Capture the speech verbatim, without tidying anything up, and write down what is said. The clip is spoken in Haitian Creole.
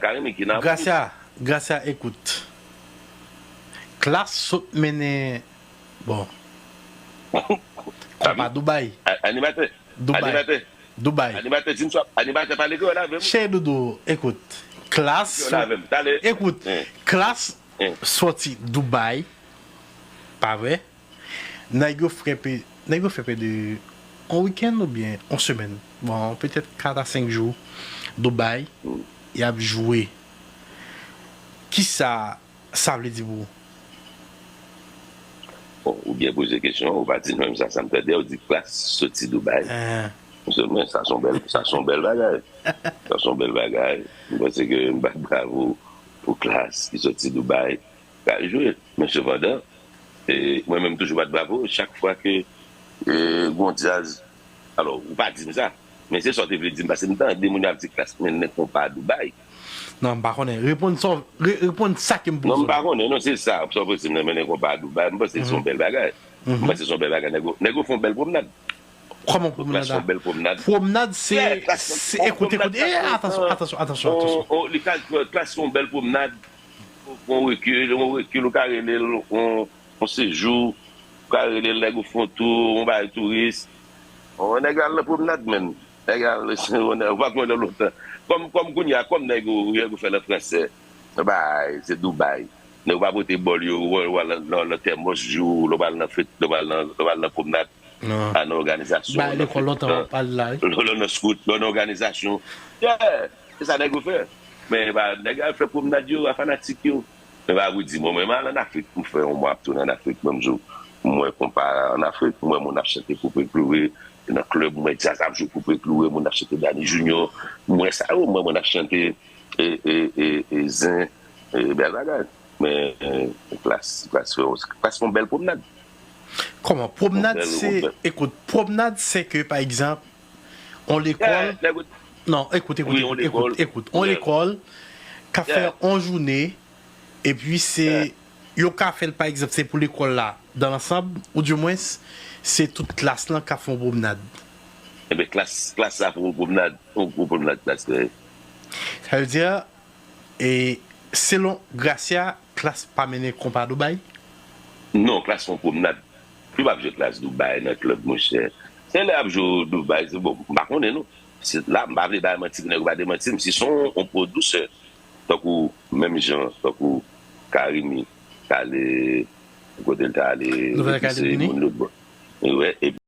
Karimi ki nan Gracia, Gracia, écoute. Klass sot mennen, bon, konpa Dubaï. Animatè. Dubaï. Animatè. Dubaï. Animatè, di m sa, animatè pale kreyòl avè m. Cheri Doudou, écoute. Klass, écoute, Klass soti Dubaï, pa vre? Nèg yo fè pe, nèg yo fè pe de yon wikenn oubyen yon semèn. Bon, petèt kat a senk jou Dubaï, y ap jwe. Kisa sa vle di pou ou? Bon, ou byen poze kesyon, ou pa di menm sa, sa m tande, ou di Klass soti Dubaï. Mwen, sa se yon bèl, sa se yon bèl bagay. Sa se yon bèl bagay. Mwen panse ke m bat bravo pou Klass ki soti Dubaï, k al jwe. Men sepandan, e, mwen menm toujou bat bravo chak fwa ke, e, gon djaz. Alò, ou pa di m sa, men se sa w te vle di m, paske m tande moun yo ap di Klass mennen konpa Dubaï. Non, m pa konnen. Reponn sa, re-, reponn sa ke m poze w. Non, m pa konnen, non, se sa, sa w poze m nan, mennen konpa Dubaï. M panse se yon bèl bagay. M panse se yon bèl bagay. Nèg yo, nèg yo fè yon bèl pwomnad. Kòman pwomnad la? Klass fè yon bèl pwomnad. Pwomnad se, se, écoute, écoute, eh, atansyon, atansyon, atansyon, atansyon. Li ka, Klass fè yon bèl pwomnad. Yon rekil, yon rekil, ou ka rele l yon, yon sejou, ou ka rele l nèg ou fè yon tou, yon bagay touris. Yon nèg al nan pwomnad, menm. Nèg al, ou pa konn nan lontan. Kòm, kòm kounye a, kòm nèg ou, nèg ou fè nan fransè, bay, se Dubaï. Nèg ou pa pote bòl yo, ou al nan, nan, nan tèmòs jou, lè w pral nan fèt, lè w pral nan, lè w pral nan pwomnad. Bay lekòl lontan w ap pale la, wi. Lè w nan scout, lè w nan òganizasyon. Yeah, se sa nèg yo fè. Men e pa nèg yo al fè pwomnad yo a fanatik yo. Men pa pou di mwen, mwen, m al ann Afrik pou fè yon mwa ap tounen ann Afrik. Mwen, m di w, m wè konpa ann Afrik, m wè moun ap chante Poupée Clouée nan klèb, m wè djaz ap jwe Poupée Clouée, moun ap chante Dany Junior, m wè sa yo, m wè moun ap chante e, e, e, e zen, e bèl bagay. Men, e, Klass, Klass fè, Klass fè yon bèl pwomnad. Kòman? Pwomnad se, écoute, pwomnad se ke, pa egzanp, yon lekòl, non, écoute, écoute, écoute, écoute, yon lekòl ka fè yon jounen, epi se, yo ka fè l, pa egzanp, se pou lekòl la, dans l'ensemble, oudimwens, se tout klas lan k ap fè yon pwomnad. Enben, klas, klas la fè yon pwomnad, yon gwo pwomnad klas la. Sa vle di, e, selon Gracia, Klass pa mennen konpa Dubaï? Non, Klass fè yon pwomnad. Yo p ap jwe Klass Dubaï nan klèb, monchè. Se lè y ap jwe Dubaï, se bon, m pa konnen, non. Se la, m pa vle bay manti pou nèg yo pa demanti m. Si se yon, yon pwodiktè, tankou, menm jan, tankou Karimi, k ale kote l ta ale, Nouvèl Kaledoni, moun lòt bò. Wi, epi